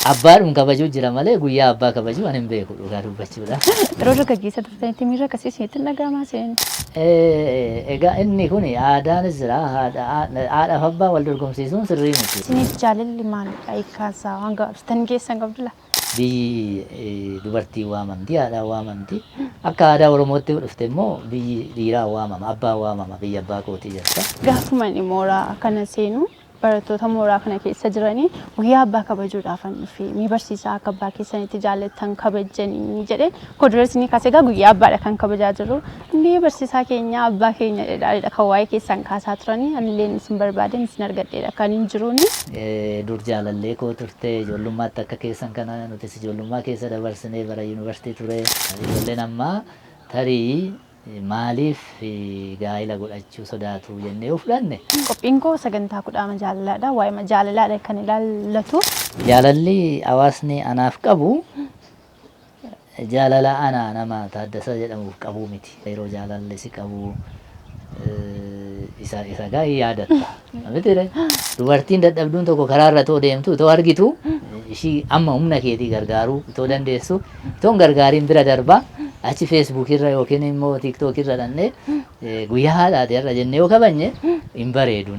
Abbaadhum kabajuu jira malee guyyaa abbaa kabajuu ani hin beeku dhugaa dubbachuudhaaf. Yeroo dargaggeessa turtanitti miirri akkasii isinitti hin dhaga'amaa isin? Egaa inni kun aadaanis jira haadhaaf abbaa wal dorgomsiisuun sirrii miti. Isiniif jaalalli maalidha hiikkaan isaa waan gabaabsitanii keessan qabdu laa? Biyyi dubartiin waamamti, haadhaan waamamti. Akka aadaa Oromootti yoo dhufte immoo biyyi dhiiraan waamama, abbaan waamama, biyya abbaa kootii jetta. Gaafuma ani mooraa kana seenu barattoota mooraa kana keessa jiranii guyyaa abbaa kabajuudhaafan dhufe mee barsiisaa akka abbaa keessanitti jaallattan kabajjanii jedheen koo dura isinii kaasee egaa guyyaa abbaadha kan kabajaa jirru. Inni barsiisaa keenya abbaa keenya jedhaadha kan waa'ee keessan kaasaa turanii anilleen isin barbaadeen isin argadheedha kan hin jiruuni. Dur jaalallee koo turte ijoollummaatti akka keessan kana nutis ijoollummaa keessa dabarsinee bara yuunivarsiitii ture. Ijoolleen ammaa tarii maaliif gaa'ila godhachuu sodaatu jennee yoo fudhanne. Qophiin koo sagantaa kudhaama jaalalaadha. Waa'ima jaalalaadha kan ilaallatu. Jaalalli hawaasni anaaf qabu Jaalala ana nama Taaddasaa jedhamuuf qabuu miti. Yeroo jaalalli si qabu isa isa gaa hin yaadatta. Mitiire? Dubartiin dadhabduun tokko karaarra itoo deemtu itoo argitu ishii amma humna keetii gargaaruu itoo dandeessu itoo hin gargaariin bira darbaa achi feesbuukirra yookiin immoo tiiktookirra dhannee guyyaa haadhaati har'a jennee yoo kabajne hin bareedu.